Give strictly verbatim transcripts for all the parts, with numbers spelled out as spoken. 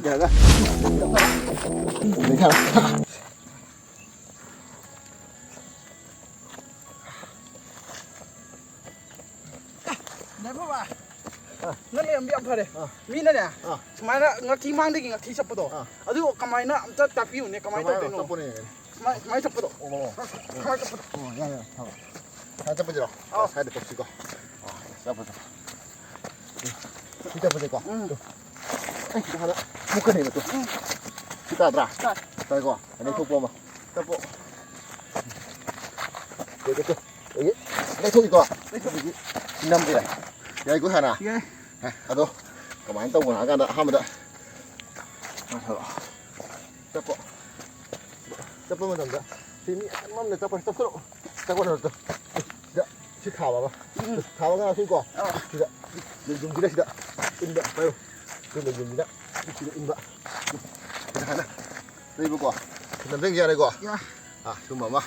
ꯌꯥꯔꯦ꯫ ꯂꯩꯈꯥ꯫ ꯗꯥꯏꯐꯕ, ꯑꯥ꯫ ꯅꯪ ꯂꯩꯔꯝꯕ ꯌꯥꯝ ꯐꯔꯦ꯫ ꯑꯥ꯫ ꯃꯤꯅꯅꯦ, ꯑꯥ꯫ ꯁꯨꯃꯥꯏꯅ ꯉꯛꯊꯤ ꯃꯥꯡꯗꯒꯤ ꯉꯛꯊꯤ ꯆꯠꯄꯗꯣ, ꯑꯥ꯫ ꯑꯗꯨ ꯀꯃꯥꯏꯅ ꯑꯝꯇ ꯇꯥꯛꯄꯤꯌꯨꯅꯦ, ꯀꯃꯥꯏꯅ ꯀꯃꯥꯏꯅ ꯇꯧꯗꯣꯏꯅꯣ? ꯆꯠꯄꯅꯣ ꯌꯦꯡꯒꯦ꯫ ꯁꯨꯃꯥꯏ-, ꯁꯨꯃꯥꯏꯅ ꯆꯠꯄꯗꯣ꯫ ꯑꯣ, ꯑꯣ꯫ ꯁꯨꯃꯥꯏꯅ ꯆꯠꯄꯗꯣ꯫ ꯑꯣ, ꯌꯥꯏ, ꯌꯥꯏ, ꯊꯝꯃꯣ꯫ ꯁꯨꯃꯥꯏꯅ ꯆꯠꯄꯁꯤꯔꯣ? ꯑꯥ꯫ ꯁ꯭ꯋꯥꯏꯗ ꯆꯠꯁꯤꯀꯣ꯫ ꯑꯥ, ꯆꯠꯄ, ꯆꯠꯄ꯫ ꯁꯤ ꯆꯠꯄꯁꯦꯀꯣ꯫ ꯎꯝ꯫ ꯑꯩ ꯁꯤꯗ ꯍꯥꯟꯅ ꯃꯨꯛꯀꯅꯦꯕ ꯇꯨ꯫ ꯎꯝ꯫ ꯁꯤ ꯇꯥꯗ꯭ꯔꯥ? ꯇꯥꯏ꯫ ꯇꯥꯏꯀꯣ? ꯑꯥ꯫ ꯂꯩꯊꯣꯛꯄ ꯑꯃ꯫ ꯆꯠꯄꯣ꯫ ꯂꯩꯊꯣꯛ, ꯂꯩꯊꯣꯛ꯫ ꯑꯩ ꯂꯩꯊꯣꯛꯏꯀꯣ? ꯂꯩꯊꯣꯛ꯫ ꯑꯗꯨꯗꯤ ꯁꯤ ꯅꯝꯕ ꯌꯥꯏ꯫ ꯌꯥꯏꯀꯣ ꯍꯥꯟꯅ? ꯌꯥꯏ꯫ ꯑꯦ, ꯑꯗꯣ ꯀꯃꯥꯏꯅ ꯇꯧꯕꯅꯣ ꯍꯥꯏ ꯀꯥꯟꯗ ꯑꯍꯥꯟꯕꯗ ꯆꯠꯄ, ꯆꯠꯄ ꯃꯇꯝꯗ ꯁꯤ ꯃꯤ ꯑꯃꯃꯝꯅ ꯆꯠꯄ, ꯆꯠꯊꯣꯔꯛꯑꯣ꯫ ꯆꯠꯄ ꯃꯇꯝꯗ ꯁꯤꯗ ꯁꯤ ꯊꯥꯕ ꯑꯃ꯫ ꯎꯝ꯫ ꯊꯥꯕ ꯑꯃ ꯁꯤꯀꯣ꯫ ꯑꯥ꯫ ꯁꯤꯗ ꯂꯦꯡꯖꯨꯝꯁꯤꯗ ꯁꯤꯗ ꯏꯟꯕ꯫ ꯄꯥꯏꯌꯨ꯫ ꯁꯤ ꯂꯦꯡꯖꯨꯝꯁꯤꯗ ꯁꯤꯗ ꯏꯟꯕ꯫ ꯁꯤꯗ ꯍꯥꯟꯅ ꯂꯩꯕꯀꯣ꯫ ꯁꯤ ꯅꯝꯁꯤꯟꯒꯦ ꯌꯥꯔꯦꯀꯣ꯫ ꯌꯥ꯫ ꯑꯥ, ꯁꯨꯝꯕ ꯑꯃ꯫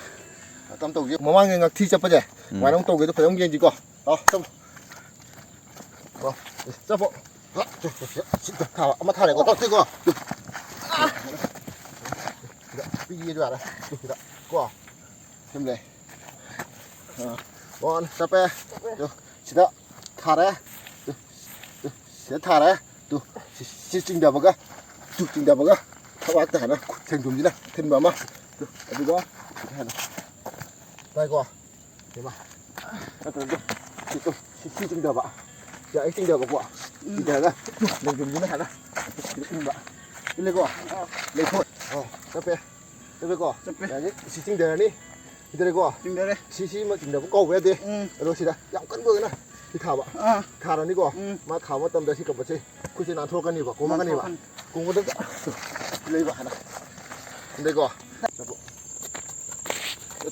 ꯇꯝ ꯇꯧꯁꯤ꯫ ꯃꯃꯥꯡꯒꯤ ꯉꯛꯊꯤ ꯆꯠꯄꯁꯦ꯫ ꯎꯝ꯫ ꯁꯨꯃꯥꯏꯅ ꯑꯃꯨꯛ ꯇꯧꯒꯦꯗꯣ ꯐꯖꯅ ꯌꯦꯡꯁꯤꯀꯣ꯫ ꯂꯥꯛꯑꯣ, ꯆꯠꯂꯣ꯫ ꯂꯥꯛꯑꯣ, ꯆꯠꯄꯣ꯫ ꯍꯥ, ꯆꯠ, ꯆꯠ, ꯆꯠ, ꯁꯤ ꯊꯥꯕ꯫ ꯑꯃ ꯊꯥꯔꯦꯀꯣ, ꯇꯧꯁꯤꯀꯣ꯫ ꯁꯤꯗ ꯄꯤꯒꯦꯁꯨ ꯌꯥꯔꯦ꯫ ꯁꯤꯗ, ꯀꯣ꯫ ꯁꯦꯝꯂꯦ꯫ ꯑꯥ, ꯋꯥꯟ, ꯆꯠꯄꯦ꯫ ꯇꯨ, ꯁꯤꯗ ꯊꯥꯔꯦ꯫ ꯇꯨ, ꯇꯨ, ꯁꯤꯗ ꯊꯥꯔꯦ꯫ ꯇꯨ, ꯁꯤ, ꯁꯤ ꯆꯤꯡꯊꯕꯒ, ꯇꯨ ꯆꯤꯡꯊꯕꯒ, ꯊꯕꯥꯛꯇ ꯍꯥꯟꯅ ꯈꯨꯠ ꯁꯦꯡꯗꯣꯝꯁꯤꯅ ꯊꯤꯟꯕ ꯑꯃ꯫ ꯇꯨ, ꯑꯗꯨꯒ ꯁꯤꯗ ꯍꯥꯟꯅ꯫ ꯇꯥꯏꯀꯣ? ꯁꯤꯃ꯫ ꯅꯠꯇ꯭ꯔ ꯇꯨ, ꯁꯤ ꯇꯨ, ꯁꯤ, ꯁꯤ ꯆꯤꯡꯊꯕ꯫ ꯁꯤ ꯑꯩ ꯆꯤꯡꯊꯕꯀꯣ꯫ ꯎꯝ꯫ ꯆꯤꯡꯊꯔꯒ, ꯇꯨ, ꯂꯦꯡꯖꯨꯝꯁꯤꯅ ꯍꯥꯟꯅ ꯏꯟꯕ꯫ ꯏꯜꯂꯦꯀꯣ? ꯑꯥ꯫ ꯂꯩꯊꯣꯛ꯫ ꯑꯥ, ꯆꯠꯄꯦ꯫ ꯆꯠꯄꯦꯀꯣ? ꯆꯠꯄꯦ꯫ ꯌꯥꯅꯤ, ꯁꯤ ꯆꯤꯡꯊꯔꯅꯤ꯫ ꯆꯤꯡꯊꯔꯦꯀꯣ? ꯆꯤꯡꯊꯔꯦ꯫ ꯁꯤ, ꯁꯤꯃ ꯆꯤꯡꯊꯕ ꯀꯧꯕ ꯌꯥꯗꯦ꯫ ꯎꯝ꯫ ꯑꯗꯣ ꯁꯤꯗ ꯌꯥꯝ ꯀꯟꯕ ꯑꯣꯏꯒꯅ ꯁꯤ ꯊꯥꯕ꯫ ꯑꯥ꯫ ꯊꯥꯔꯅꯤꯀꯣ? ꯎꯝ꯫ ꯃꯥ ꯊꯥꯕ ꯃꯇꯝꯗ ꯁꯤ ꯀꯝꯄꯜꯁꯔꯤ ꯈꯨꯠꯁꯦ ꯅꯥꯟꯊꯣꯔꯛꯀꯅꯤꯕ, ꯀꯣꯝꯃꯛꯀꯅꯤꯕ꯫ ꯅꯥꯟꯊꯣꯛꯀꯅꯤ꯫ ꯀꯣꯝꯕꯗ ꯂꯩꯕ ꯍꯥꯟꯅ꯫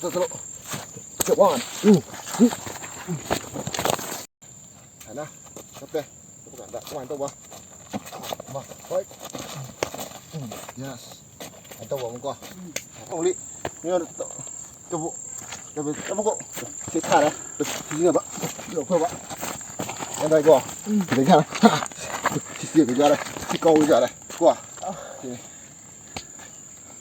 ꯆꯠꯂꯣ, ꯆꯠꯂꯣ꯫ One, two, three꯫ ꯍꯥꯏꯅ ꯆꯠꯄꯦ꯫ ꯆꯠꯄ ꯀꯥꯟꯗ ꯀꯃꯥꯏꯅ ꯇꯧꯕ? ꯑꯃ, ꯍꯣꯏ꯫ ꯎꯝ, yes꯫ ꯀꯃꯥꯏꯅ ꯇꯧꯕ ꯑꯃꯨꯛꯀꯣ? ꯇꯧꯔꯤ꯫ ꯃꯤꯉꯣꯟꯗ ꯇꯧ-, ꯇꯧꯕ-, ꯇꯧꯕ-, ꯇꯧꯕꯀꯣ꯫ ꯁꯤ ꯊꯥꯔꯦ꯫ ꯁꯤꯖꯤꯟꯅꯕ꯫ ꯂꯧꯊꯣꯛꯑꯕ꯫ ꯒ꯭ꯌꯥꯟ ꯇꯥꯏꯀꯣ? ꯎꯝ꯫ ꯁꯤꯗꯒꯤ ꯍꯥꯟꯅ꯫ ꯁꯤ ꯆꯦꯟꯕꯁꯨ ꯌꯥꯔꯦ꯫ ꯁꯤ ꯀꯥꯎꯕꯁꯨ ꯌꯥꯔꯦ꯫ ꯀꯣ꯫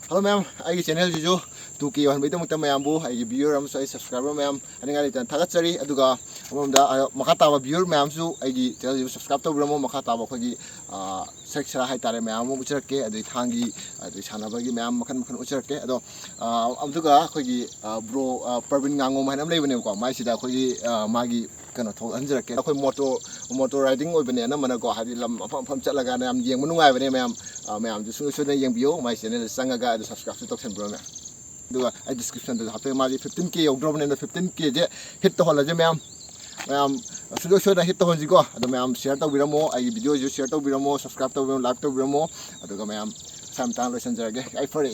ꯍꯜꯂꯣ ꯃꯌꯥꯝ, ꯑꯩꯒꯤ ꯆꯦꯅꯦꯜꯁꯤꯁꯨ ꯇꯨ ꯀꯦ ꯌꯧꯍꯟꯕꯒꯤꯗꯃꯛꯇ ꯃꯌꯥꯝꯕꯨ, ꯑꯩꯒꯤ ꯚ꯭ꯌꯨꯋꯔ ꯑꯃꯁꯨꯡ ꯑꯩ ꯁꯕꯁꯀ꯭ꯔꯥꯏꯕꯔ ꯃꯌꯥꯝ ꯑꯅꯤꯡ ꯑꯅꯤꯇꯅ ꯊꯥꯒꯠꯆꯔꯤ꯫ ꯑꯗꯨꯒ ꯑꯃꯔꯣꯝꯗ, ꯑ, ꯃꯈꯥ ꯇꯥꯕ ꯚ꯭ꯌꯨꯋꯔ ꯃꯌꯥꯝꯁꯨ ꯑꯩꯒꯤ ꯆꯦꯅꯦꯜꯁꯤꯕꯨ ꯁꯕꯁꯀ꯭ꯔꯥꯏꯕ ꯇꯧꯕꯤꯔꯝꯃꯣ꯫ ꯃꯈꯥ ꯇꯥꯕ ꯑꯩꯈꯣꯏꯒꯤ, ꯑ, ꯁꯔꯤꯛ ꯁꯔꯥ ꯍꯥꯏꯇꯥꯔꯦ, ꯃꯌꯥꯝ ꯑꯃ ꯎꯠꯆꯔꯛꯀꯦ꯫ ꯑꯗꯩ ꯊꯥꯡꯒꯤ, ꯑꯗꯩ ꯁꯥꯟꯅꯕꯒꯤ ꯃꯌꯥꯝ ꯃꯈꯜ ꯃꯈꯜ ꯎꯠꯆꯔꯛꯀꯦ꯫ ꯑꯗꯣ, ꯑ, ꯑꯗꯨꯒ ꯑꯩꯈꯣꯏꯒꯤ, ꯑ, ꯕ꯭ꯔꯣ, ꯑ, ꯄ꯭ꯔꯕꯤꯟ ꯉꯥꯉꯣꯝ ꯍꯥꯏꯅ ꯑꯃ ꯂꯩꯕꯅꯦꯕꯀꯣ, ꯃꯥꯏꯁꯤꯗ ꯑꯩꯈꯣꯏꯒꯤ, ꯑ, ꯃꯥꯒꯤ ꯀꯩꯅꯣ ꯊꯣꯛꯍꯟꯖꯔꯛꯀꯦ꯫ ꯑꯩꯈꯣꯏ ꯃꯣꯇꯣ, ꯃꯣꯇꯣ ꯔꯥꯏꯗꯤꯡ ꯑꯣꯏꯕꯅꯦ ꯑꯅꯝꯕꯅꯀꯣ, ꯍꯥꯏꯗꯤ ꯂꯝ ꯃꯐꯝ ꯃꯐꯝ ꯆꯠꯂꯒꯅ ꯌꯥꯝ ꯌꯦꯡꯕ ꯅꯨꯡꯉꯥꯏꯕꯅꯦ ꯃꯌꯥꯝ꯫ ꯑ, ꯃꯌꯥꯝꯁꯨ ꯁꯨꯡꯁꯣꯏ ꯁꯣꯏꯗꯅ ꯌꯦꯡꯕꯤꯌꯣ, ꯃꯥꯏ ꯆꯦꯅꯦꯜꯗ ꯆꯪꯉꯒ ꯑꯗꯨ ꯁꯕꯁꯀ꯭ꯔꯥꯏꯕꯁꯨ ꯇꯧꯁꯟꯕꯤꯔꯣ ꯃꯌꯥꯝ꯫ ꯑꯗꯨꯒ ꯑꯩ ꯗꯤꯁꯀ꯭ꯔꯤꯞꯁꯟꯗꯁꯨ ꯍꯥꯞꯄꯦ, ꯃꯥꯗꯤ ꯐꯤꯐꯇꯤꯟ ꯀꯦ ꯌꯧꯗ꯭ꯔꯕꯅꯤꯅ ꯐꯤꯐꯇꯤꯟ ꯀꯦꯁꯦ ꯍꯤꯠ ꯇꯧꯍꯜꯂꯁꯦ ꯃꯌꯥꯝ꯫ ꯃꯌꯥꯝ ꯁꯨꯡꯁꯣꯏ ꯁꯣꯏꯗꯅ ꯍꯤꯠ ꯇꯧꯍꯟꯁꯤꯀꯣ꯫ ꯑꯗꯣ ꯃꯌꯥꯝ ꯁꯤꯌꯔ ꯇꯧꯕꯤꯔꯝꯃꯣ, ꯑꯩꯒꯤ ꯚꯤꯗꯤꯑꯣꯁꯤꯁꯨ ꯁꯤꯌꯔ ꯇꯧꯕꯤꯔꯝꯃꯣ, ꯁꯕꯁꯀ꯭ꯔꯥꯏꯕ ꯇꯧꯕꯤꯔꯝꯃꯣ, ꯂꯥꯏꯛ ꯇꯧꯕꯤꯔꯝꯃꯣ꯫ ꯑꯗꯨꯒ ꯃꯌꯥꯝ ꯃꯁꯥ ꯃꯇꯥꯡ ꯂꯣꯏꯁꯤꯟꯖꯔꯒꯦ꯫ ꯌꯥꯏꯐꯔꯦ꯫